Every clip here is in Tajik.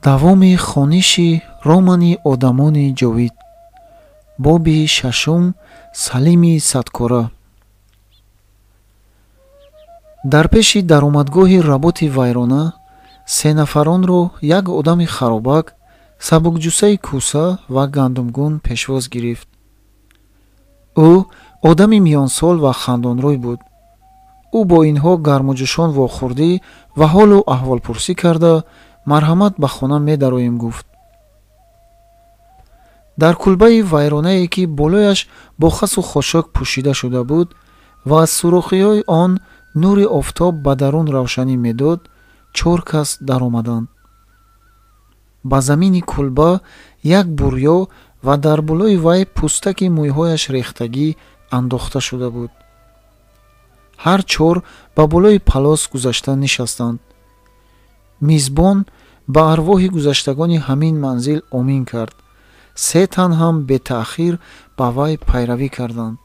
Давоми хониши романи одамони ҷовид. Боби шашум. Салими садкора. Дар пеши даромадгоҳи работи вайрона се нафаронро як одами харобак, сабукҷуссаи кӯса ва гандумгун пешвоз гирифт. Ӯ одами миёнсол ва хандонрӯй буд. Ӯ бо инҳо гармуҷӯшон вохӯрдӣ ва ҳолу аҳволпурсӣ карда, марҳамат, ба хона медароем, гуфт. Дар кулбаи вайронае, ки болояш бо хасу хошок пӯшида шуда буд ва аз сурохиҳои он нури офтоб ба дарун равшанӣ медод, чор кас даромаданд. Ба замини кулба як бурё ва дар болои вай пӯстаки мӯйҳояш рехтагӣ андохта шуда буд. Ҳар чор ба болои палос гузашта нишастанд. Мизбон ба арвоҳи гузаштагони ҳамин манзил омин кард. Се тан ҳам бетаъхир ба вай пайравӣ карданд.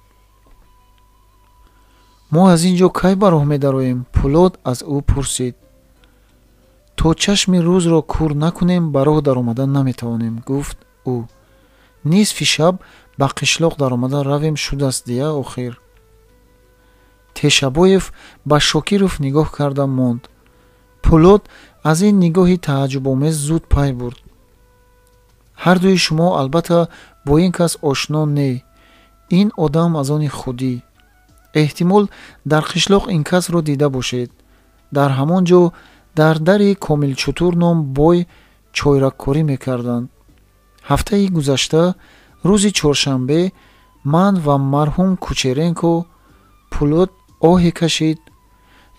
Мо аз ин ҷо кай ба роҳ медароем? Пулод аз ӯ пурсид. То чашми рӯзро кур накунем, ба роҳ даромада наметавонем, гуфт ӯ. Нисфи шаб ба қишлоқ даромада равем шудааст дия охир. Тешабоев ба Шокиров нигоҳ карда монд. Пулод аз ин нигоҳи тааҷҷубомез зуд пай бурд. Ҳардуи шумо албатта бо ин кас ошно не. Ин одам аз они худӣ. Эҳтимол дар қишлоқ ин касро дида бошед. Дар ҳамон ҷо дар дари Комилчутур ном бой чойраккорӣ мекарданд. Ҳафтаи гузашта рӯзи чоршанбе ман ва марҳум Кучеренко. Пулод оҳе кашид.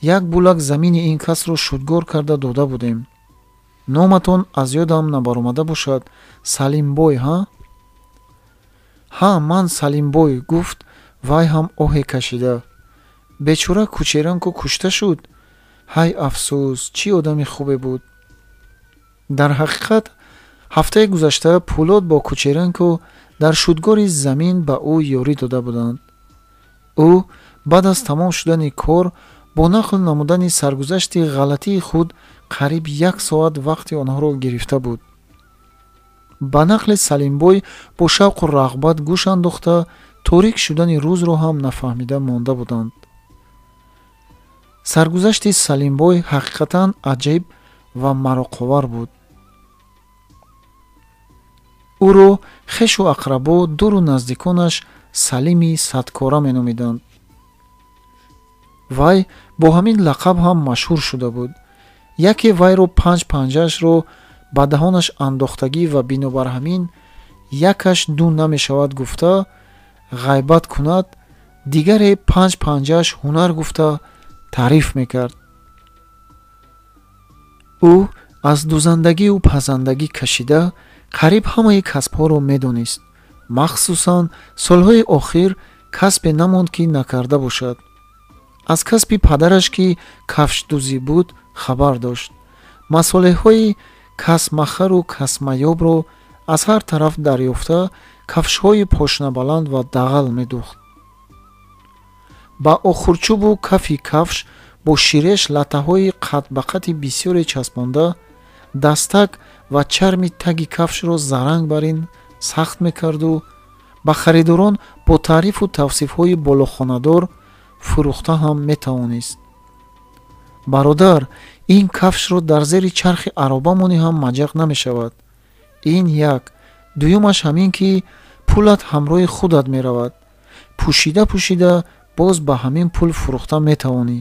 Як булак замини ин касро шудгор карда дода будем. Номатон аз ёдам набаромада бошад. Салимбой, ҳа? Ҳа, ман Салимбой, гуфт вай ҳам оҳе кашида. Бечора Кучеренко кушта шуд? Ҳай афсӯс, чӣ одами хубе буд. Дар ҳақиқат ҳафтаи гузашта Пулод бо Кучеренко дар шудгори замин ба ӯ ёрӣ дода буданд. Ӯ баъд аз тамом шудани кор бо нақл намудани саргузашти ғалатии худ қариб як соат вақти онҳоро гирифта буд. Ба нақли Салимбой бо шавқу рағбат гӯш андохта, торик шудани рӯзро ҳам нафаҳмида монда буданд. Саргузашти Салимбой ҳақиқатан аҷиб ва мароқовар буд. Ӯро хешу ақрабо, дуру наздиконаш Салими садкора меномиданд. Вай бо ҳамин лақаб ҳам машҳур шуда буд. Яке вайро панҷ панҷаашро ба даҳонаш андохтагӣ ва бинобар ҳамин якаш ду намешавад гуфта ғайбат кунад, дигаре панҷ панҷааш ҳунар гуфта таъриф мекард. Ӯ аз дузандагию пазандагӣ кашида қариб ҳамаи касбҳоро медонист. Махсусан солҳои охир касбе намонд, ки накарда бошад. Аз касби падараш, ки кафшдӯзӣ буд, хабар дошт. Масолеҳҳои касмахару касмаёбро аз ҳар тараф дарёфта, кафшҳои пошнабаланд ва дағал медӯхт. Ба охурчӯбу кафи кафш бо ширеш латтаҳои қатбақати бисёре часпонда, дастак ва чарми таги кафшро заранг бар ин сахт мекарду ба харидорон бо таърифу тавсифҳои болохонадор фурӯхта ҳам метавонист. Бародар, ин кафшро дар зери чархи аробамонӣ ҳам маҷақ намешавад. Ин як. Дуюмаш ҳамин, ки пулат ҳамроҳи худат меравад. Пӯшида пӯшида боз ба ҳамин пул фурӯхта метавонӣ.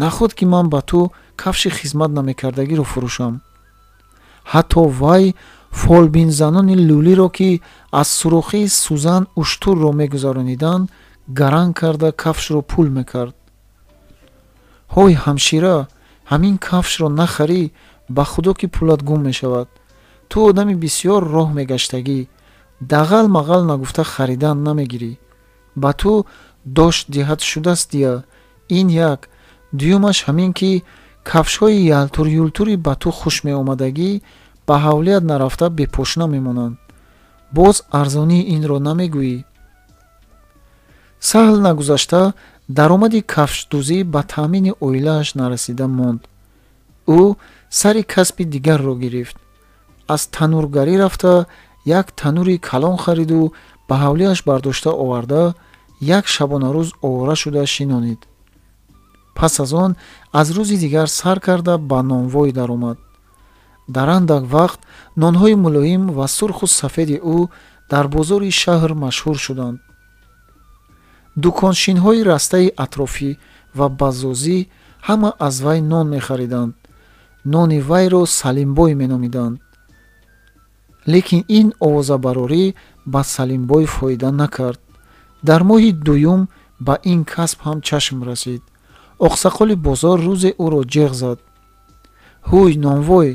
Наход ки ман ба ту кафши хизмат намекардагиро фурӯшам. Ҳатто вай фолбинзанони лӯлиро, ки аз сурохии сӯзан уштурро мегузарониданд, гаранг карда кафшро пул мекард. Ҳой ҳамшира, ҳамин кафшро нахарӣ, ба худо ки пулат гум мешавад. Ту одами бисёр роҳ мегаштагӣ, дағал мағал нагуфта харидан намегирӣ. Ба ту дошт диҳат шудааст дия. Ин як. Дуюмаш ҳамин, ки кафшҳои ялтур-юлтури ба ту хуш меомадагӣ ба ҳавлият нарафта бепошна мемонанд. Боз арзонии инро намегӯӣ. Саҳл нагузашта даромади кафшдӯзӣ ба таъмини оилааш нарасида монд. Ӯ сари касби дигарро гирифт. Аз танургарӣ рафта як танури калон хариду ба ҳавлиаш бардошта оварда як шабонарӯз овора шуда шинонид. Пас аз он аз рӯзи дигар сар карда ба нонвой даромад. Дар андак вақт нонҳои мулоим ва сурху сафеди ӯ дар бозори шаҳр машҳур шуданд. Дуконшинҳои растаи атрофӣ ва баззозӣ ҳама аз вай нон мехариданд. Нони вайро Салимбой меномиданд. Лекин ин овозабарорӣ ба Салимбой фоида накард. Дар моҳи дуюм ба ин касб ҳам чашм расид. Оқсақоли бозор рӯзе ӯро ҷеғ зад. Ҳуй, нонвой!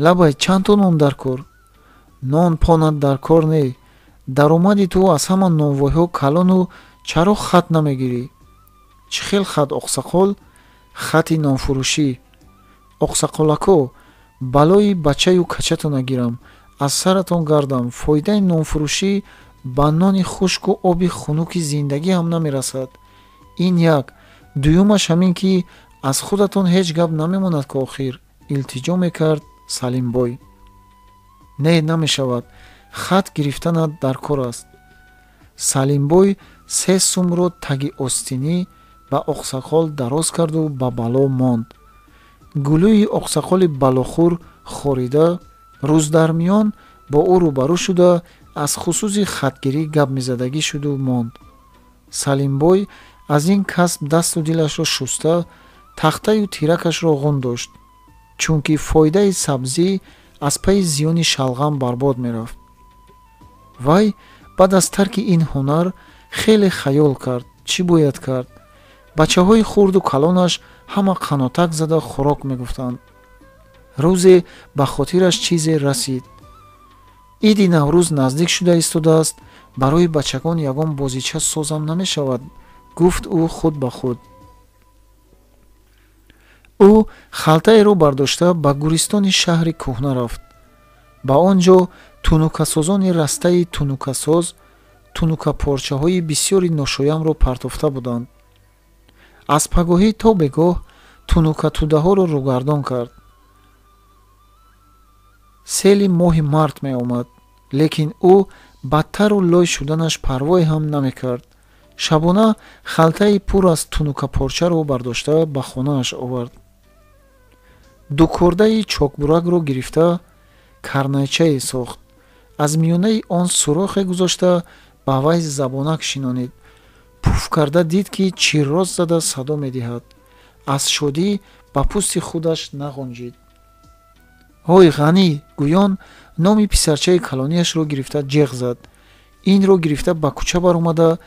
Лабай, чанд то нон дар кор? Нон понат дар кор не. Даромади ту аз ҳама нонвойҳо калону чаро хат намегирӣ? Чӣ хел хат, оқсақол? Хати нонфурӯшӣ. Оқсақолако, балои бачаю качатона гирам, аз саратон гардам. Фоидаи нонфурӯшӣ ба нони хушку оби хунуки зиндагӣ ҳам намерасад. Ин як. Дуюмаш ҳамин ки аз худатон ҳеҷ гап намемонад ки охир, илтиҷо мекард Салимбой. Не, намешавад. Хат гирифтанат дар кор аст. Салимбой 3 сумро таги остинӣ ба оқсақол дароз карду ба бало монд. Гулӯи оқсақоли балохӯр хорида рӯздармиён бо ӯ рӯбарӯ шуда аз хусуси хатгирӣ гап мезадагӣ шуду монд. Салимбой аз ин касб дасту дилашро шуста тахтаю тиракашро ғун дошт, чунки фоидаи сабзӣ аз пайи зиёни шалғам барбод мерафт. Вай баъд аз тарки ин ҳунар хеле хаёл кард, чӣ бояд кард. Бачаҳои хурду калонаш ҳама қанотак зада хӯрок мегуфтанд. Рӯзе ба хотираш чизе расид. Иди Наврӯз наздик шуда истодааст, барои бачагон ягон бозича созам намешавад, гуфт ӯ худ ба худ. Ӯ халтаеро бардошта ба гӯристони шаҳри кӯҳна рафт. Ба он ҷо тунукасозони растаи тунукасоз тунукапорчаҳои бисёри ношоямро партофта буданд. Аз пагоҳӣ то бегоҳ тунукатудаҳоро рӯгардон кард. Сели моҳи март меомад, лекин ӯ ба тару лой шуданаш парвое ҳам намекард. Шабона халтаи пур аз тунукапорчаро бардошта ба хонааш овард. Дукордаи чокбуракро гирифта карнайчае сохт. Аз миёнаи он сурохе гузошта ба вай забонак шинонид. Пуф карда дид, ки чирроз зада садо медиҳад. Аз шодӣ ба пӯсти худаш нағунҷид. Ҳой, Ғанӣ! Гӯён номи писарчаи калонияшро гирифта ҷеғ зад. Инро гирифта ба кӯча баромада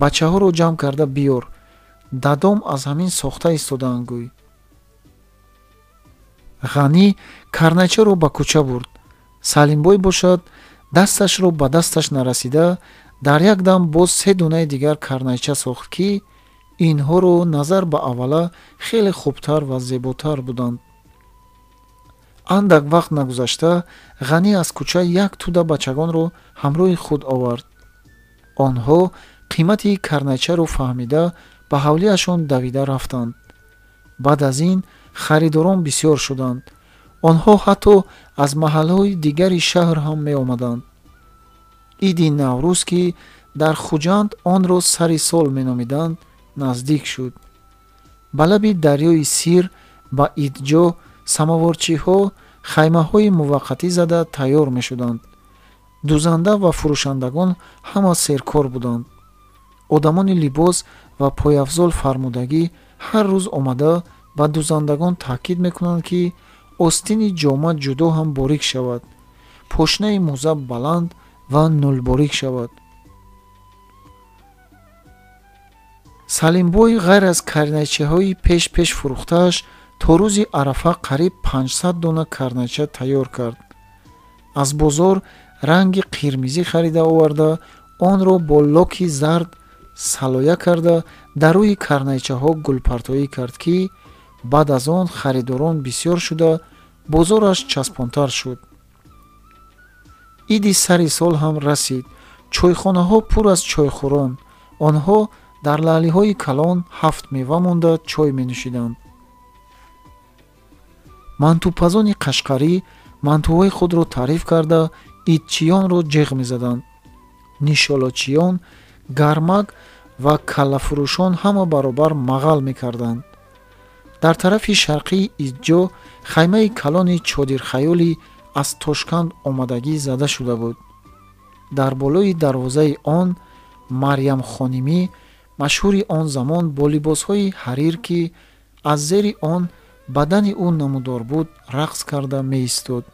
бачаҳоро ҷамъ карда биёр. Дадом аз ҳамин сохта истодаанд, гӯй. Ғанӣ карнайчаро ба кӯча бурд. Салимбой бошад дасташро ба дасташ нарасида дар як дам боз 3 донаи дигар карнайча сохт, ки инҳоро назар ба аввала хеле хубтар ва зеботар буданд. Андак вақт нагузашта Ғанӣ аз кӯча як тӯда бачагонро ҳамроҳи худ овард. Онҳо қимати карнайчаро фаҳмида ба ҳавлиашон давида рафтанд. Баъд аз ин харидорон бисёр шуданд. Онҳо ҳатто аз маҳалҳои дигари шаҳр ҳам меомаданд. Иди Наврӯз, ки дар Хуҷанд онро сари сол меномиданд, наздик шуд. Ба лаби дарёи Сир ба идҷо самоворчиҳо хаймаҳои муваққатӣ зада тайёр мешуданд. Дузанда ва фурӯшандагон ҳама серкор буданд. Одамони либос ва пойафзол фармудагӣ ҳар рӯз омада ба дузандагон таъкид мекунанд, ки остини ҷома ҷудо ҳам борик шавад, пошнаи мӯза баланд ва нулборик шавад. Салимбой ғайр аз карнайчаҳои пеш-пеш фурӯхтааш то рӯзи арафа қариб 500 дона карнайча тайёр кард. Аз бозор ранги қирмизӣ харида оварда онро бо локи зард салоя карда дар рӯи карнайчаҳо гулпартоӣ кард, ки баъд аз он харидорон бисёр шуда бозораш часпонтар шуд. Иди сари сол ҳам расид. Чойхонаҳо пур аз чойхӯрон. Онҳо дар лаълиҳои калон 7 мева монда чой менӯшиданд. Мантупазони қашқарӣ мантуҳои худро таъриф карда, идчиёнро ҷеғ мезаданд. Нишолочиён, гармак ва каллафурӯшон ҳама баробар мағал мекарданд. Дар тарафи шарқии идҷо хаймаи калони чодирхаёлӣ аз Тошканд омадагӣ зада шуда буд. Дар болои дарвозаи он Марьямхонимӣ, машҳури он замон, бо либосҳои ҳарир, ки аз зери он бадани ӯ намудор буд, рақс карда меистод.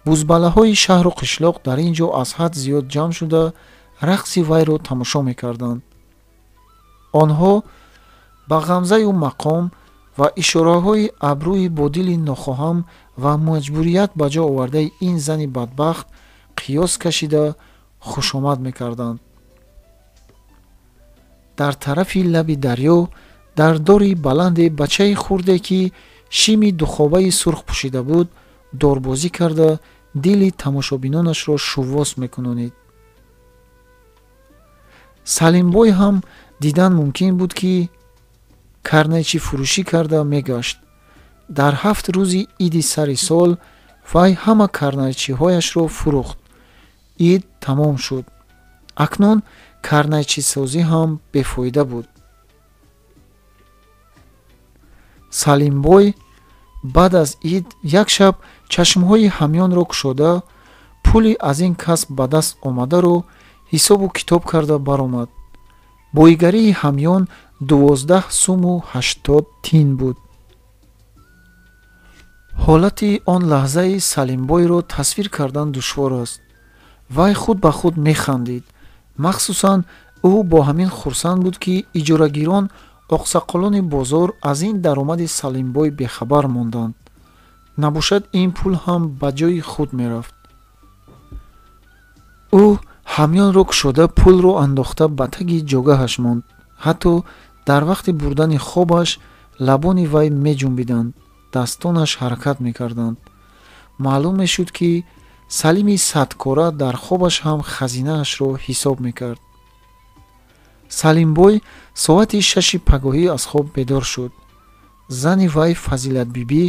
Бузбалаҳои шаҳру қишлоқ дар ин ҷо аз ҳад зиёд ҷамъ шуда, рақси вайро тамошо мекарданд. Онҳо ба ғамзаю мақом ва ишораҳои абрӯи бо дили нохоҳам ва маҷбурият ба ҷо овардаи ин зани бадбахт қиёс кашида хушомад мекарданд. Дар тарафи лаби дарё, дар дори баланде, бачаи хурде, ки шими духобаи сурх пӯшида буд, дорбозӣ карда дили тамошобинонашро шуввос мекунонид. Салимбой ҳам дидан мумкин буд, ки карнайчӣ фурӯшӣ карда мегашт. Дар 7 рӯзи иди сари сол вай ҳама карнайчиҳояшро фурӯхт. Ид тамом шуд. Акнун карнайчисозӣ ҳам бефоида буд. Салимбой баъд аз ид як шаб чашмҳои ҳамёнро кушода, пули аз ин касб ба даст омадаро ҳисобу китоб карда баромад. Боигарии ҳамён 12 суму 80 тин буд. Ҳолати он лаҳзаи Салимбойро тасвир кардан душвор аст. Вай худ ба худ механдид. Махсусан ӯ бо ҳамин хурсанд буд, ки иҷорагирон, оқсақолони бозор аз ин даромади Салимбой бехабар монданд. Набошад, ин пул ҳам ба ҷои худ мерафт. Ӯ ҳамёнро кушода, пулро андохта ба таги ҷогаҳаш монд. Ҳатто дар вақти бурдани хобаш лабони вай меҷунбиданд, дастонаш ҳаракат мекарданд. Маълум мешуд, ки Салими садкора дар хобаш ҳам хазинаашро ҳисоб мекард. Салимбой соати 6 пагоҳӣ аз хоб бедор шуд. Зани вай Фазилатбибӣ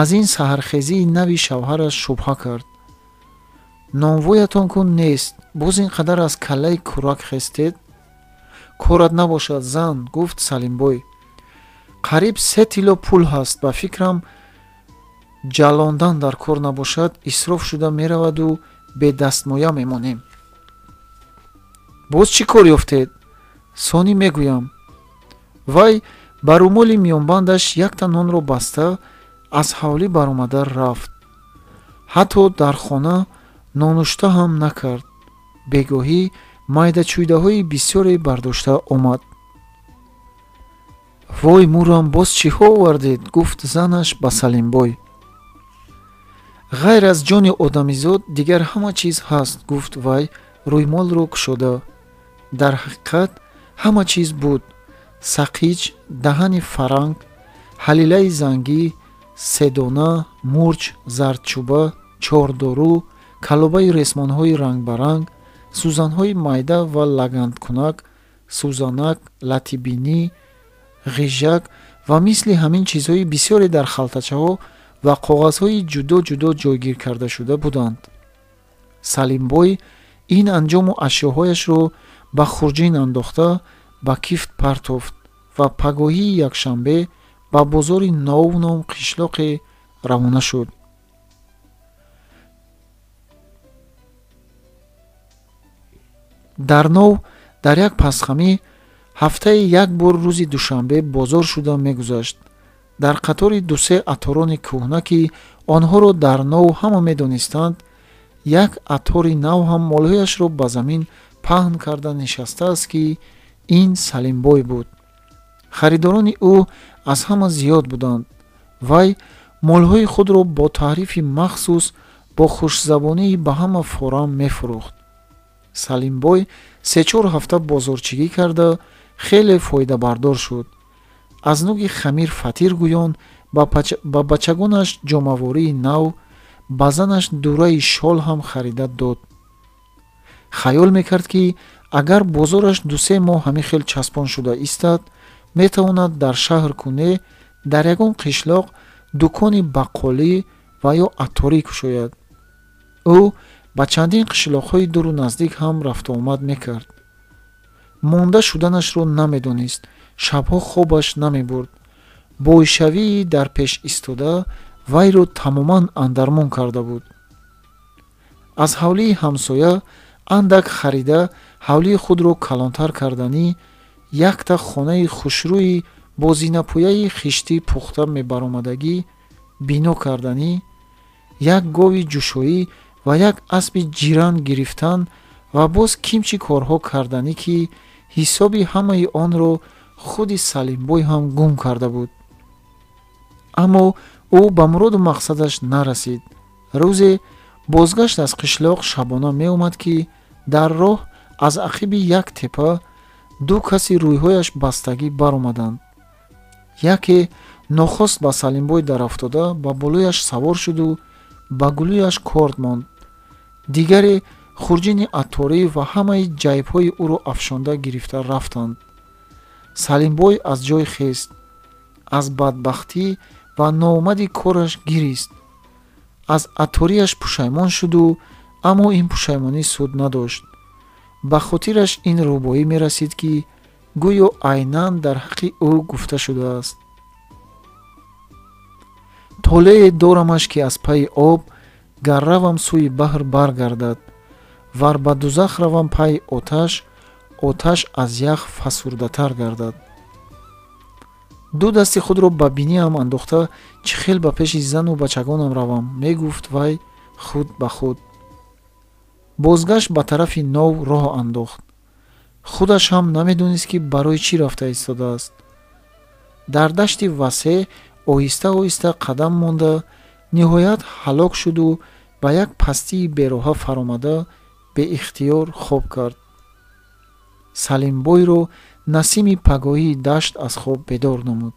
аз ин саҳархезии нави шавҳараш шубҳа кард. Нонвоятон кун нест, боз ин қадар аз каллаи кӯрак хестед? Корат набошад, зан, гуфт Салимбой. Қариб 3 тилло пул ҳаст, ба фикрам ҷалондан дар кор набошад, исроф шуда мераваду бедастмоя мемонем. Боз чӣ кор ёфтед? Сонӣ мегӯям. Вай ба румоли миёнбандаш якта нонро баста аз ҳавлӣ баромада рафт. Ҳатто дар хона нонушта ҳам накард. Бегоҳӣ майдачӯйдаҳои бисёре бардошта омад. Вой мурам, боз чиҳо овардед? Гуфт занаш ба Салимбой. Ғайр аз ҷони одамизод дигар ҳама чиз ҳаст, гуфт вай рӯймолро кушода. Дар ҳақиқат ҳама чиз буд: сақиҷ, даҳани фаранг, ҳалилаи зангӣ, седона, мурч, зардчӯба, чордору, калобаи ресмонҳои рангбаранг, сӯзанҳои майда ва лагандкунак, сӯзанак, латибинӣ, ғижак ва мисли ҳамин чизҳои бисёре дар халтачаҳо ва коғазҳои ҷудо-ҷудо ҷойгир карда шуда буданд. Салимбой ин анҷому ашёҳояшро ба хурҷин андохта ба кифт партофт ва пагоҳии якшанбе ба бозори нов ном қишлоқе равона шуд. Дар нов дар як пасхамӣ ҳафтаи як бор рӯзи душанбе бозор шуда мегузашт. Дар қатори дусе аторони кӯҳна, ки онҳоро дар нов ҳама медонистанд, як атори нав ҳам молҳояшро ба замин паҳн карда нишастааст, ки ин Салимбой буд. Харидорони ӯ аз ҳама зиёд буданд. Вай молҳои худро бо таърифи махсус, бо хушзабонии ба ҳама форам мефурӯхт. Салимбой 3-4 ҳафта бозорчигӣ карда хеле фоидабардор шуд. Аз нуги хамир фатир гӯён ба бачагонаш ҷомавории нав, ба занаш дураи шол ҳам харида дод. Хаёл мекард, ки агар бозораш 2-3 моҳ ҳамин хел часпон шуда истад, метавонад дар шаҳр куне дар ягон қишлоқ дукони баққолӣ ва ё атторӣ кушояд. Ӯ ба чандин қишлоқҳои дуру наздик ҳам рафтуомад мекард. Монда шуданашро намедонист, шабҳо хобаш намебурд. Бойшавии дар пеш истода вайро тамоман андармон карда буд. Аз ҳавлии ҳамсоя андак харида ҳавлии худро калонтар карданӣ, якта хонаи хушрӯи бо зинапояи хиштӣ пухта мебаромадагӣ бино карданӣ, як гови ҷӯшоӣ ва як аспи ҷиран гирифтан ва боз кимчи корҳо карданӣ, ки ҳисоби ҳамаи онро худи Салимбой ҳам гум карда буд. Аммо ӯ ба муроду мақсадаш нарасид. Рӯзе бозгашт аз қишлоқ шабона меомад, ки дар роҳ аз ақиби як тепа ду каси рӯйҳояш бастагӣ баромаданд. Яке нохост ба Салимбой дарафтода ба болояш савор шуду ба гулӯяш корд монд. Дигаре хурҷини атторӣ ва ҳамаи ҷайбҳои ӯро афшонда гирифта рафтанд. Салимбой аз ҷой хест, аз бадбахтӣ ва ноомади кораш гирист. Аз атториаш пушаймон шуду, аммо ин пушаймонӣ суд надошт. Ба хотираш ин рубоӣ мерасид, ки гӯё айнан дар ҳаққи ӯ гуфта шудааст. Толее дорамаш, ки аз пайи об гар равам сӯи баҳр баргардад, вар ба дузах равам пайи оташ, оташ аз ях фасурдатар гардад. Ду дасти худро ба биниам андохта чӣ хел ба пеши зану бачагонам равам, мегуфт вай худ ба худ. Бозгашт ба тарафи нов роҳ андохт. Худаш ҳам намедонист, ки барои чӣ рафта истодааст. Дар дашти васеъ оҳиста оҳиста қадам монда, ниҳоят ҳалок шуду ба як пастии бероҳа фаромада беихтиёр хоб кард. Салимбойро насими пагоҳии дашт аз хоб бедор намуд.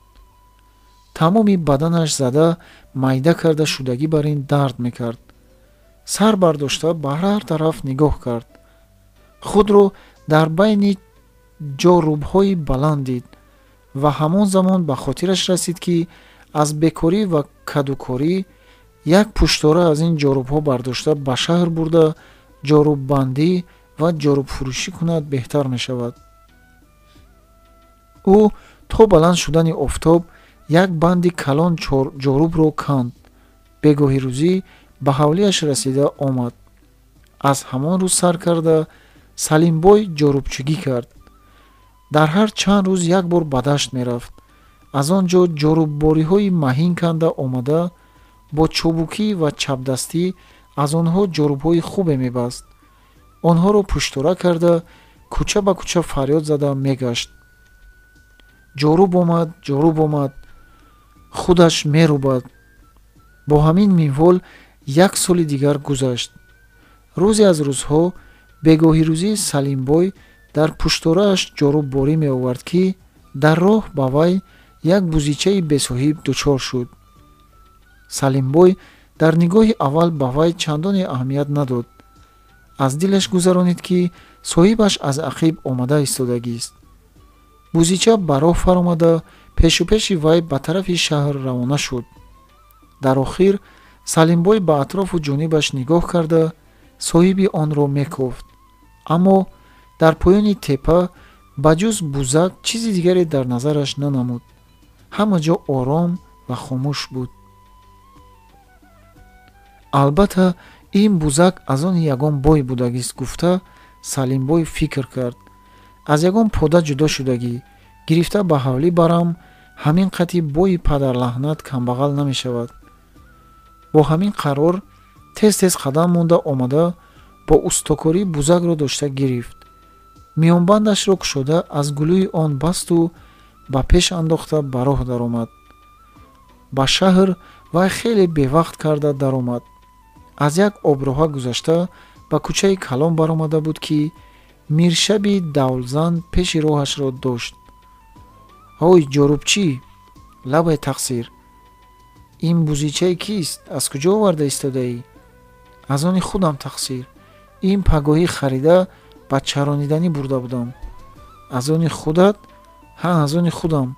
Тамоми баданаш зада майда карда шудагӣ бар ин дард мекард. Сар бардошта ба ҳар тараф нигоҳ кард. Худро дар байни ҷорубҳои баланд дид ва ҳамон замон ба хотираш расид, ки аз бекорӣ ва кадукорӣ як пуштора аз ин ҷорубҳо бардошта ба шаҳр бурда ҷоруббандӣ ва ҷорубфурӯшӣ кунад беҳтар мешавад. Ӯ то баланд шудани офтоб як банди калон ҷорубро канд. Бегоҳи рӯзӣ ба ҳавлиаш расида омад. Аз ҳамон рӯз сар карда Салимбой ҷорубчигӣ кард. Дар ҳар чанд рӯз як бор ба дашт мерафт. Аз он ҷо ҷоруббориҳои маҳин канда омада бо чобукӣ ва чапдастӣ аз онҳо ҷорубҳои хубе мебаст. Онҳоро пуштора карда кӯча ба кӯча фарёд зада мегашт. Ҷоруб омад, ҷоруб омад, худаш мерубад. Бо ҳамин минвол як соли дигар гузашт. Рӯзе аз рӯзҳо бегоҳи рӯзӣ Салимбой дар пушторааш ҷорубборӣ меовард, ки дар роҳ ба вай як бузичаи бесоҳиб дучор шуд. Салимбой дар нигоҳи аввал ба вай чандоне аҳамият надод. Аз дилаш гузаронид, ки соҳибаш аз ақиб омада истодагист. Бузича ба роҳ фаромада пешу пеши вай ба тарафи шаҳр равона шуд. Дар охир Салимбой ба атрофу ҷонибаш нигоҳ карда соҳиби онро мекофт. Аммо дар поёни тепа ба ҷуз бузак чизи дигаре дар назараш нанамуд. Ҳама ҷо ором ва хомӯш буд. Албатта ин бузак аз они ягон бой будагист, гуфта Салимбой фикр кард. Аз ягон пода ҷудо шудагӣ гирифта ба ҳавлӣ барам, ҳамин қати бои падарлаҳнат камбағал намешавад. Бо ҳамин қарор тез-тез қадам монда омада бо устокорӣ бузакро дошта гирифт. Миёнбандашро кушода аз гулӯи он басту ба пеш андохта ба роҳ даромад. Ба шаҳр вай хеле бевақт карда даромад. Аз як оброҳа гузашта ба кӯчаи калон баромада буд, ки миршаби давлзан пеши роҳашро дошт. Ҳой ҷорубчӣ, лабай тақсир, ин бузичаи кист? Аз куҷо оварда истодаӣ? Аз они худам тақсир. Ин пагоҳӣ харида ба чарониданӣ бурда будам. Аз они худат? Ҳа, аз они худам.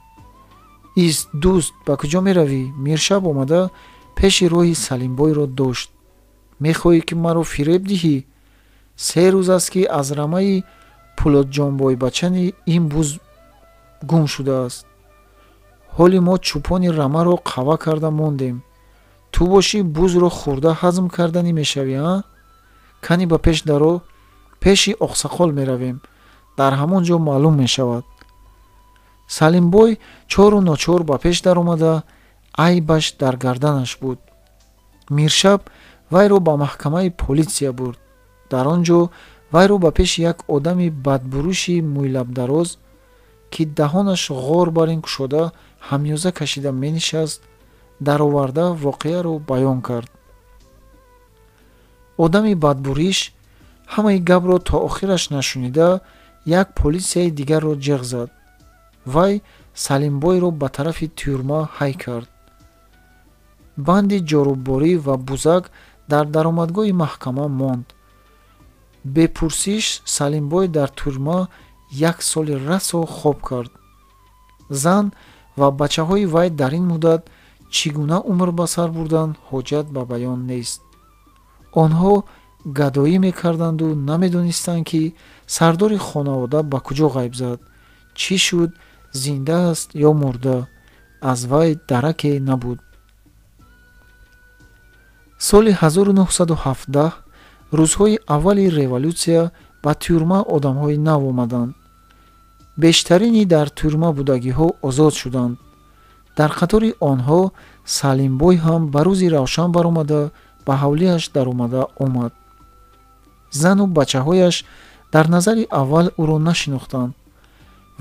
Ист, дӯст, ба куҷо меравӣ? Миршаб омада Пеши роҳи Салимбойро дошт. Мехоҳӣ, ки маро фиреб диҳӣ? 3 рӯз аст, ки аз рамаи Пулодҷонбойбачани ин буз гум шудааст. Ҳоли мо чӯпони рамаро қава карда мондем. Ту бошӣ бузро хӯрда ҳазм карданӣ мешавӣ, а? Кани ба пеш даро, пеши оқсақол меравем. Дар ҳамон ҷо маълум мешавад. Салимбой чору ночор ба пеш даромада, айбаш дар гарданаш буд. Миршаб вайро ба маҳкамаи политсия бурд. Дар он ҷо вайро ба пеши як одами бадбуруши мӯйлабдароз, ки даҳонаш ғор бар ин кушода ҳамёза кашида менишаст, дароварда воқеаро баён кард. Одами бадбуриш ҳамаи гапро то охираш нашунида, як полисияи дигарро ҷеғ зад. Вай Салимбойро ба тарафи тюрма ҳай кард. Банди ҷорубборӣ ва бузак дар даромадгоҳи маҳкама монд. Бепурсиш Салимбой дар тюрма 1 соли расо хоб кард. Зан ва бачаҳои вай дар ин муддат чӣ гуна умр ба сар бурданд, ҳоҷат ба баён нест. Онҳо гадоӣ мекарданду намедонистанд, ки сардори хонавода ба куҷо ғайб зад, чӣ шуд, зинда аст ё мурда, аз вай дараке набуд. Соли 1917 рӯзҳои аввали революсия ба тюрма одамҳои нав омаданд. Бештарини дар тюрма будагиҳо озод шуданд. Дар қатори онҳо Салимбой ҳам ба рӯзи равшан баромада ба ҳавлиаш даромада омад. Зану бачаҳояш дар назари аввал ӯро нашинохтанд.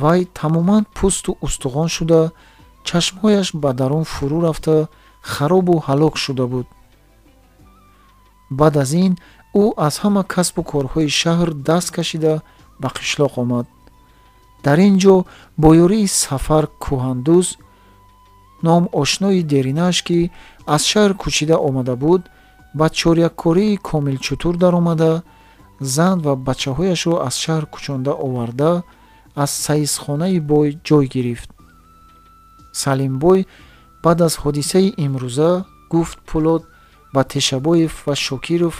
Вай тамоман пӯсту устухон шуда, чашмҳояш ба дарун фурӯ рафта, харобу ҳалок шуда буд. Баъд аз ин ӯ аз ҳама касбу корҳои шаҳр даст кашида ба қишлоқ омад. Дар ин ҷо бо ёрии Сафар Кӯҳандӯз, ном ошнои деринаш, ки аз шаҳр кӯчида омада буд, ба чоряккории Комилчутур даромада, зан ва бачаҳояшро аз шаҳр кӯчонда оварда, аз саисхонаи бой ҷой гирифт. Салимбой баъд аз ҳодисаи имрӯза, гуфт Пулод ба Тешабоев ва Шокиров,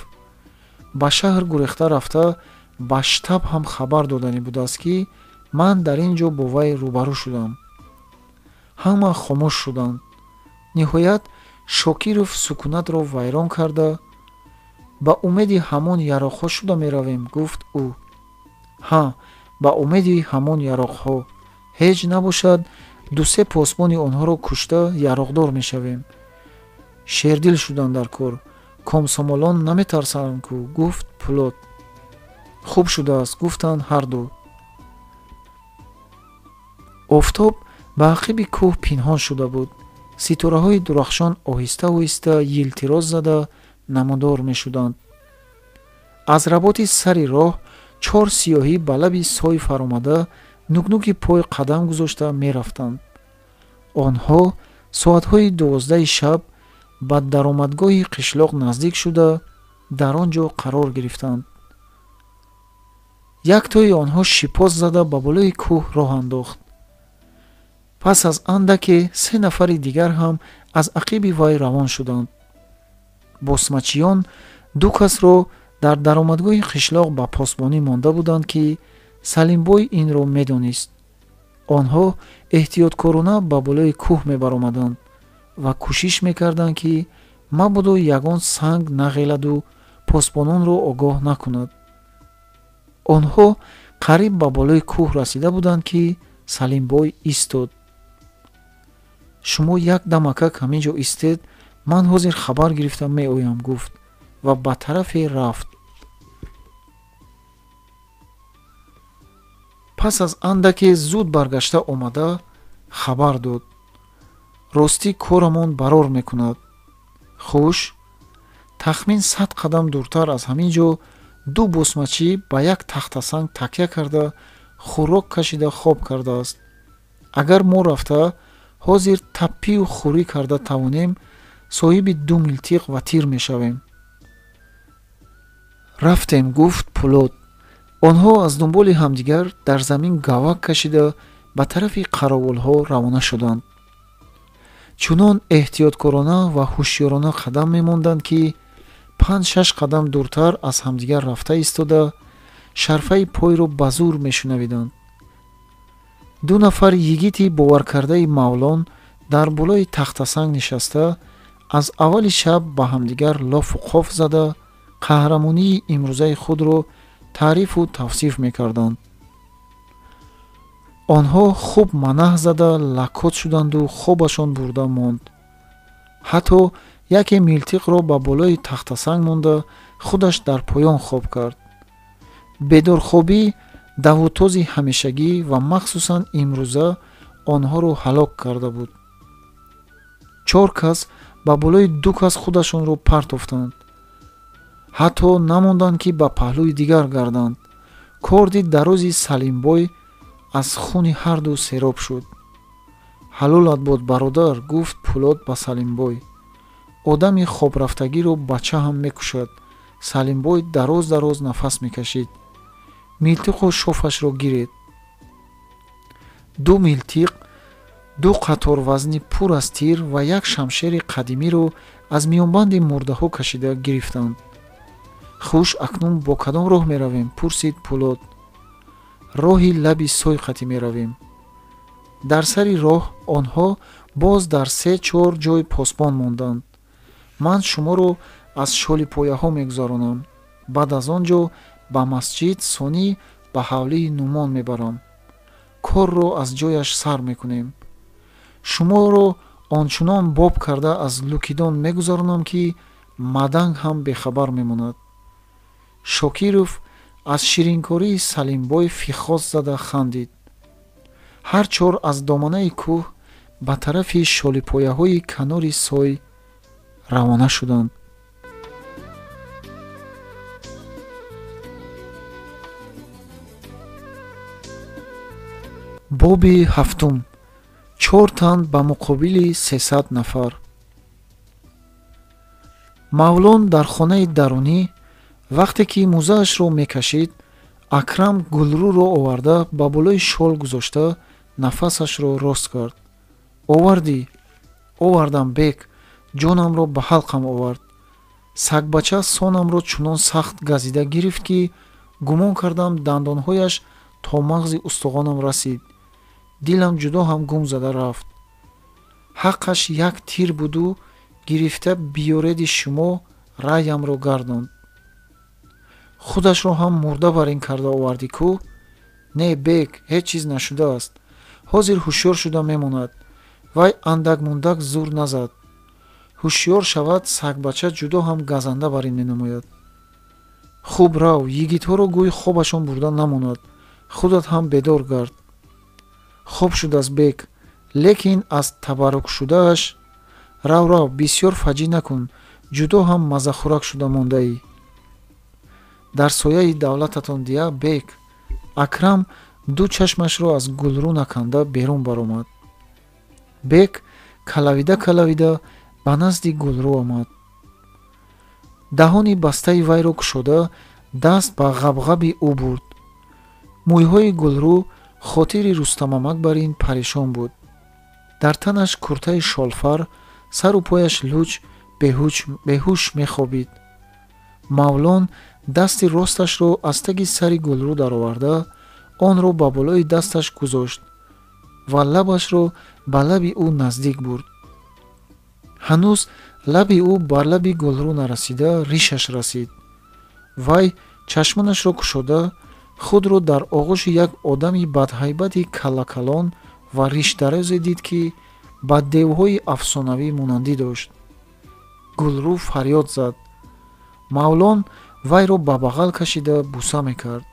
ба шаҳр гурехта рафта ба штаб ҳам хабар доданӣ будааст, ки ман дар ин ҷо бо вай рӯбарӯ шудам. Ҳама хомӯш шуданд. Ниҳоят Шокиров сукунатро вайрон карда, ба умеди ҳамон яроқҳо шуда меравем, гуфт ӯ. Ҳа, ба умеди ҳамон яроқҳо. Ҳеҷ набошад, 2-3 посбони онҳоро кушта яроқдор мешавем. Шердил шуданд дар кор. Комсомолон наметарсанд ку, гуфт Пулод. Хуб шудааст, гуфтанд ҳарду. Офтоб ба ақиби кӯҳ пинҳон шуда буд. Ситораҳои дурахшон оҳиста-оҳиста йилтироз зада намудор мешуданд. Аз работи сари роҳ 4 сиёҳӣ ба лаби сой фаромада, нукнуки пой қадам гузошта мерафтанд. Онҳо соатҳои 12 шаб ба даромадгоҳи қишлоқ наздик шуда, дар он ҷо қарор гирифтанд. Яктои онҳо шипос зада ба болои кӯҳ роҳ андохт. Пас аз андаке 3 нафари дигар ҳам аз ақиби вай равон шуданд. Босмачиён 2 касро дар даромадгоҳи қишлоқ ба посбонӣ монда буданд, ки Салимбой инро медонист. Онҳо эҳтиёткорона ба болои кӯҳ мебаромаданд ва кӯшиш мекарданд, ки мабодо ягон санг нағеладу посбононро огоҳ накунад. Онҳо қариб ба болои кӯҳ расида буданд, ки Салимбой истод. Шумо як дамакак ҳамин ҷо истед, ман ҳозир хабар гирифта меоям, гуфт ва ба тарафе рафт. Пас аз андаке зуд баргашта омада хабар дод. Ростӣ корамон барор мекунад. Хуш, тахмин 100 қадам дуртар аз ҳамин ҷо 2 босмачӣ ба як тахтасанг такя карда хӯрок кашида хоб кардааст. Агар мо рафта ҳозир таппию хӯрӣ карда тавонем, соҳиби 2 милтиқ ва тир мешавем. Рафтем, гуфт Пулод. Онҳо аз дунболи ҳамдигар дар замин гавак кашида ба тарафи қаровулҳо равона шуданд. Чунон эҳтиёткорона ва ҳушёрона қадам мемонданд, ки 5-6 қадам дуртар аз ҳамдигар рафта истода, шарфаи пойро ба зур мешунавиданд. Ду нафар йигити боваркардаи Мавлон дар болои тахтасанг нишаста, аз аввали шаб ба ҳамдигар лофу қоф зада, қаҳрамонии имрӯзаи худро таърифу тавсиф мекарданд. Онҳо хуб манаҳ зада лакот шуданду хобашон бурда монд. Ҳатто яке милтиқро ба болои тахтасанг монда, худаш дар поён хоб кард. Бедорхобӣ, давутози ҳамешагӣ ва махсусан имрӯза онҳоро ҳалок карда буд. 4 кас ба болои 2 кас худашонро партофтанд. Ҳатто намонданд, ки ба паҳлӯи дигар гарданд. Корди дарози Салимбой аз хуни ҳарду сероб шуд. Ҳалолат бод, бародар, гуфт Пулод ба Салимбой. Одами хобрафтагиро бача ҳам мекушад. Салимбой дароз дароз нафас мекашид. Милтиқу шофашро гиред. 2 милтиқ, 2 қатор вазни пур аз тир ва як шамшери қадимиро аз миёнбанди мурдаҳо кашида гирифтанд. Хуш, акнун бо кадом роҳ меравем? Пурсид Пулод. Роҳи лаби сой қатӣ меравем. Дар сари роҳ онҳо боз дар 3-4 ҷой посбон монданд. Ман шуморо аз шолипояҳо мегузаронам. Баъд аз он ҷо ба масҷид, сонӣ ба ҳавлии Нумон мебарам. Корро аз ҷояш сар мекунем. Шуморо ончунон боб карда аз лукидон мегузаронам, ки маданг ҳам бехабар мемонад. Шокиров аз ширинкории Салимбой фихоз зада хандид. Ҳар чор аз доманаи кӯҳ ба тарафи шолипояҳои канори сой равона шуданд. Боби ҳафтум. 4 тан ба муқобили 300 нафар. Мавлон дар хонаи дарунӣ вақте ки музаашро мекашид, Акрам Гулрӯро оварда ба болои шол гузошта нафасашро рост кард. Овардӣ? Овардам, бек, ҷонамро ба ҳалқам овард. Сагбача сонамро чунон сахт газида гирифт, ки гумон кардам дандонҳояш то мағзи устухонам расид. Дилам ҷудо ҳам гум зада рафт. Ҳаққаш як тир буду гирифта биёреди шумо раъямро гардонд. Худашро ҳам мурда бар ин карда овардӣ ку? Не, бек, ҳеҷ чиз нашудааст. Ҳозир ҳушёр шуда мемонад. Вай андак-мундак зур назад. Ҳушёр шавад, сагбача ҷудо ҳам газанда бар ин менамояд. Хуб рав, йигитҳоро гӯй хобашон бурда намонад. Худат ҳам бедор гард. Хоб шудааст, бек, лекин аз табаррук шудааш. Рав, рав, бисёр фаҷӣ накун, ҷудо ҳам мазахӯрак шуда мондаӣ. Дар сояи давлататон дия, бек. Акрам ду чашмашро аз Гулрӯ наканда берун баромад. Бек калавида калавида ба назди Гулрӯ омад. Даҳони бастаи вайро кушода, даст ба ғабғаби ӯ бурд. Мӯйҳои Гулрӯ хотири Рустамамак бар ин парешон буд. Дар танаш куртаи шолфар, сару пояш луч, беҳуш мехобид. Мавлон дасти росташро аз таги сари Гулрӯ дароварда, онро ба болои дасташ гузошт ва лабашро ба лаби ӯ наздик бурд. Ҳанӯз лаби ӯ бар лаби Гулрӯ нарасида, ришаш расид. Вай чашмонашро кушода, худро дар оғӯши як одами бадҳайбати каллакалон ва ришдарозе дид, ки ба девҳои афсонавӣ монандӣ дошт. Гулрӯ фарёд зад. Мавлон вайро ба бағал кашида буса мекард.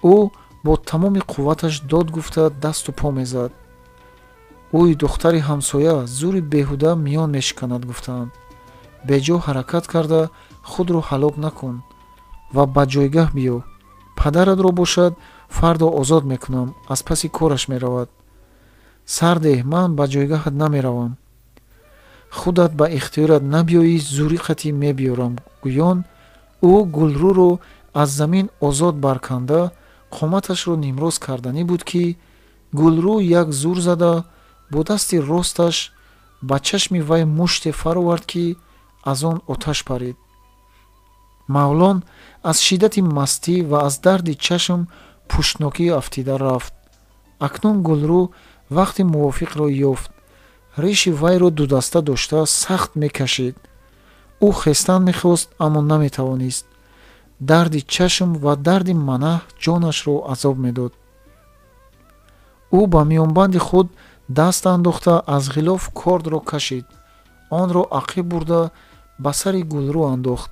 Ӯ бо тамоми қувваташ дод гуфта дасту по мезад. Ӯй, духтари ҳамсоя, зури беҳуда миён мешиканад, гуфтаанд. Беҷо ҳаракат карда худро ҳалок накун ва ба ҷойгаҳ биё. Падаратро бошад фардо озод мекунам, аз паси кораш меравад. Сардеҳ, ман ба ҷойгаҳат намеравам. Худат ба ихтиёрат набиёӣ, зури қатӣ мебиёрам, гӯён ӯ Гулрӯро аз замин озод барканда қоматашро нимроз карданӣ буд, ки Гулрӯ як зур зада бо дасти росташ Ба чашми вай муште фаровард, ки аз он оташ парид. Мавлон аз шиддати мастӣ ва аз дарди чашм пуштнокӣ афтида рафт. Акнун Гулрӯ вақти мувофиқро ёфт. Риши вайро дудаста дошта сахт мекашид. Ӯ хестан мехост, аммо наметавонист. Дарди чашм ва дарди манаҳ ҷонашро азоб медод. Ӯ ба миёнбанди худ даст андохта аз ғилоф кордро кашид. Онро ақиб бурда ба сари Гулрӯ андохт.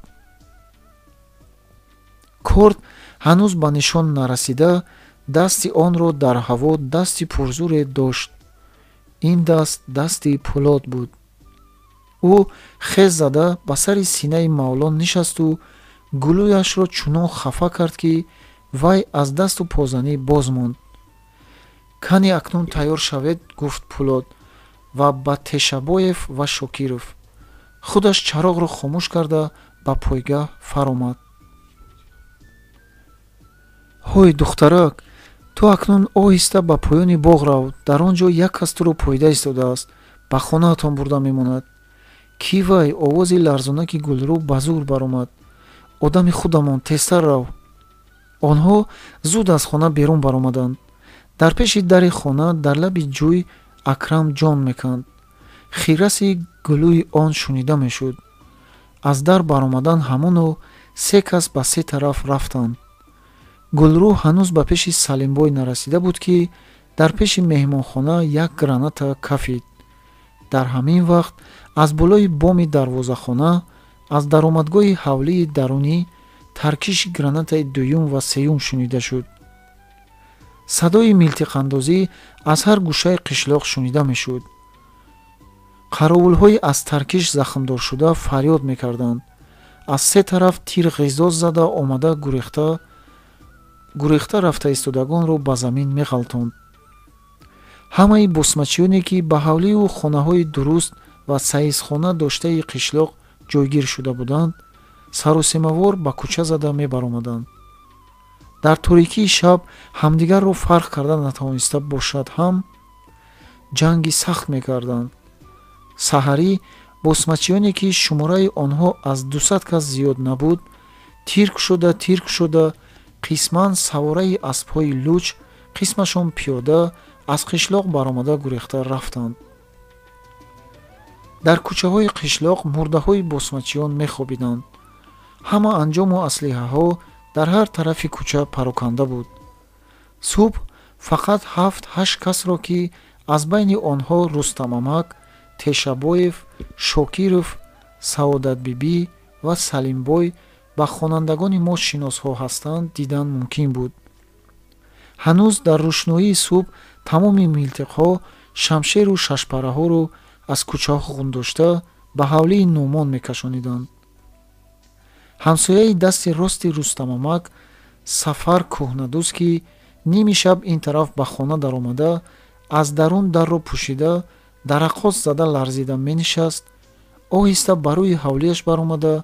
Корд ҳанӯз ба нишон нарасида, дасти онро дар ҳаво дасти пурзуре дошт. Ин даст дасти Пӯлод буд. Ӯ хез зада ба сари синаи Мавлон нишасту гулӯяшро чунон хафа кард, ки вай аз дасту позанӣ боз монд. Кани акнун тайёр шавед, гуфт Пӯлод ва ба Тешабоев ва Шокиров. Худаш чароғро хомӯш карда ба пойгаҳ фаромад. Ҳой, духтарак, ту акнун оҳиста ба поёни боғ рав. Дар он ҷо як кас туро поида истодааст, ба хонаатон бурда мемонад. Кӣ вай? Овози ларзонаки Гулрӯ ба зур баромад. Одами худамон, тезтар рав. Онҳо зуд аз хона берун баромаданд. Дар пеши дари хона дар лаби ҷӯй Акрам ҷон меканд. Хираси гулӯи он шунида мешуд. Аз дар баромадан ҳамоно се кас ба се тараф рафтанд. Гулрӯ ҳанӯз ба пеши Салимбой нарасида буд, ки дар пеши меҳмонхона як граната кафид. Дар ҳамин вақт аз болои боми дарвозахона, аз даромадгоҳи ҳавлии дарунӣ таркиши гранатаи дуюм ва сеюм шунида шуд. Садои милтиқандозӣ аз ҳар гӯшаи қишлоқ шунида мешуд. Қаровулҳои аз таркиш захмдоршуда фарёд мекарданд. Аз се тараф тир ғизоз зада омада гурехта рафта истодагонро ба замин меғалтонд. Ҳамаи босмачиёне, ки ба ҳавлию хонаҳои дуруст ва саисхона доштаи қишлоқ ҷойгир шуда буданд, саросемавор ба кӯча зада мебаромаданд. Дар торикии шаб ҳамдигарро фарқ карда натавониста бошад ҳам ҷанги сахт мекарданд. Саҳарӣ босмачиёне, ки шумораи онҳо аз 200 кас зиёд набуд, тирк шуда тирк шуда, қисман савораи аспҳои луч, қисмашон пиёда аз қишлоқ баромада гурехта рафтанд. Дар кӯчаҳои қишлоқ мурдаҳои босмачиён мехобиданд. Ҳама анҷому аслиҳаҳо дар ҳар тарафи кӯча пароканда буд. Субҳ фақат 7-8 касро, ки аз байни онҳо Рустамамак, Тешабоев, Шокиров, Саодатбибӣ ва Салимбой ба хонандагони мо шиносҳо ҳастанд, дидан мумкин буд. Ҳанӯз дар рӯшноии субҳ тамоми милтиқҳо, шамшеру шашпараҳоро аз кӯчаҳо ғундошта ба ҳавлии Нӯмон мекашониданд. Ҳамсояи дасти рости Рустамамак, Сафар кӯҳнадӯз, ки ними шаб ин тараф ба хона даромада, аз дарун дарро пӯшида, дараққос зада ларзида менишаст, оҳиста ба рӯи ҳавлиаш баромада,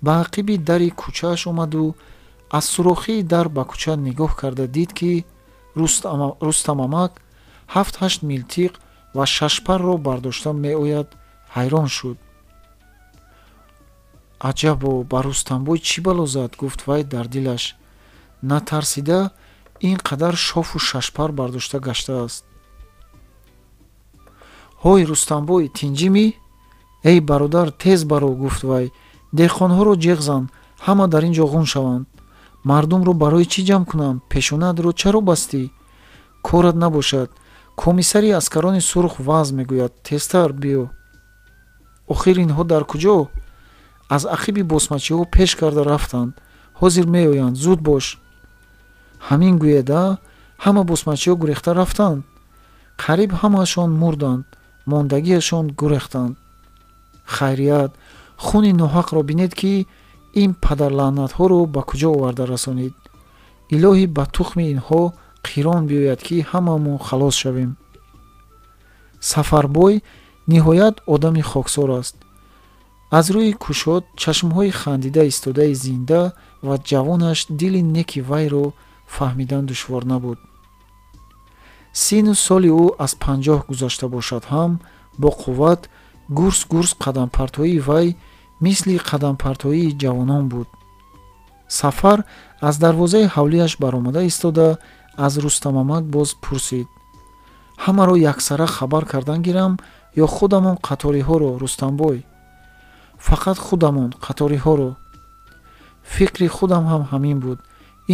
ба ақиби дари кӯчааш омаду аз сурохии дар ба кӯча нигоҳ карда дид, ки Рустамамак 7-8 милтиқ ва шашпарро бардошта меояд, ҳайрон шуд. Аҷабо, ба Рустамбой чӣ бало зад? Гуфт вай дар дилаш. Натарсида ин қадар шофу шашпар бардошта гаштааст. Ҳой, Рустамбой, тинҷимӣ? Эй бародар, тез баро, гуфт вай. Деҳқонҳоро ҷеғ зан, ҳама дар ин ҷо ғун шаванд. Мардумро барои чӣ ҷамъ кунам? Пешонаатро чаро бастӣ? Корат набошад. Комиссари аскарони сурх ваъз мегӯяд. Тезтар биё. Охир инҳо дар куҷо? Аз ақиби босмачиҳо пеш карда рафтанд. Ҳозир меоянд, зуд бош. Ҳамин гӯеда ҳама босмачиҳо гурехта рафтанд. Қариб ҳамаашон мурданд, мондагиашон гурехтанд. Хайрият, хуни ноҳақро бинед, ки ин падарлаънатҳоро ба куҷо оварда расонид. Илоҳӣ ба тухми инҳо қирон биёяд, ки ҳамаамон халос шавем. Сафарбой ниҳоят одами хоксор аст. Аз рӯи кушод чашмҳои хандида истодаи зинда ва ҷавонаш дили неки вайро фаҳмидан душвор набуд. Сину соли ӯ аз 50 гузашта бошад ҳам, бо қувват, Гурс гурс қадампартоии вай мисли қадампартоии ҷавонон буд. Сафар аз дарвозаи ҳавлиаш баромада истода аз Рустамамак боз пурсид: ҳамаро яксара хабар кардан гирам ё худамон қаториҳоро, Рустамбой? Фақат худамон қаториҳоро. Фикри худам ҳам ҳамин буд.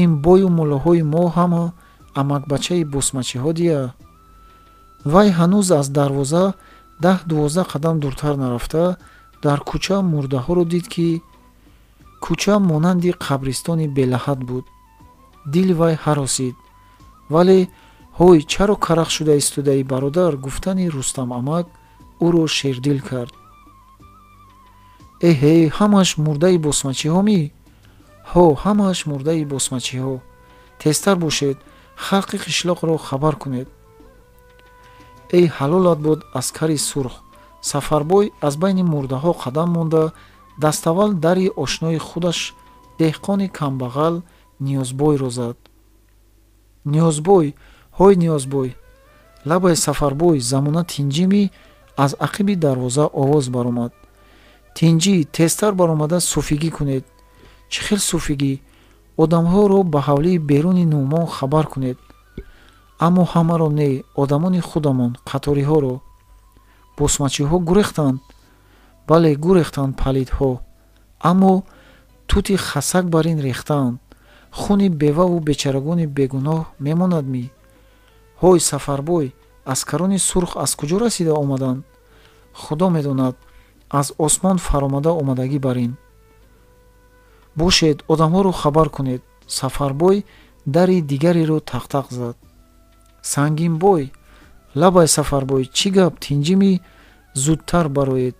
Ин бою муллоҳои мо ҳама амакбачаи босмачиҳо дия. Вай ҳанӯз аз дарвоза 10-12 қадам дуртар нарафта дар кӯча мурдаҳоро дид, ки кӯча монанди қабристони белаҳат буд. Дили вай ҳаросид, вале ҳой, чаро карах шуда истодаи, бародар, гуфтани Рустамамак ӯро шердил кард. Эҳе, ҳамааш мурдаи босмачиҳо ми? Ҳо, ҳамааш мурдаи босмачиҳо. Тезтар бошед, халқи қишлоқро хабар кунед. Эй ҳалолат бод, аскари сурх! Сафарбой аз байни мурдаҳо қадам монда даставвал дари ошнои худаш деҳқони камбағал Ниёзбойро зад. Ниёзбой, ҳой Ниёзбой! Лабай Сафарбой, замона тинҷимӣ? Аз ақиби дарвоза овоз баромад. Тинҷӣ, тезтар баромада суфигӣ кунед. Чӣ хел суфигӣ? Одамҳоро ба ҳавлии беруни Нуъмон хабар кунед. Аммо ҳамаро не, одамони худамон, қаториҳоро. Босмачиҳо гурехтанд? Бале, гурехтанд палидҳо, аммо тути хасак бар ин рехтаанд. Хуни беваву бечарагони бегуноҳ мемонад ми? Ҳой Сафарбой, аскарони сурх аз куҷо расида омаданд? Худо медонад, аз осмон фаромада омадагӣ бар ин. Бошед, одамҳоро хабар кунед. Сафарбой дари дигареро тақтақ зад. Сангинбой, лабай Сафарбой, чӣ гап, тинҷимӣ? Зудтар бароед.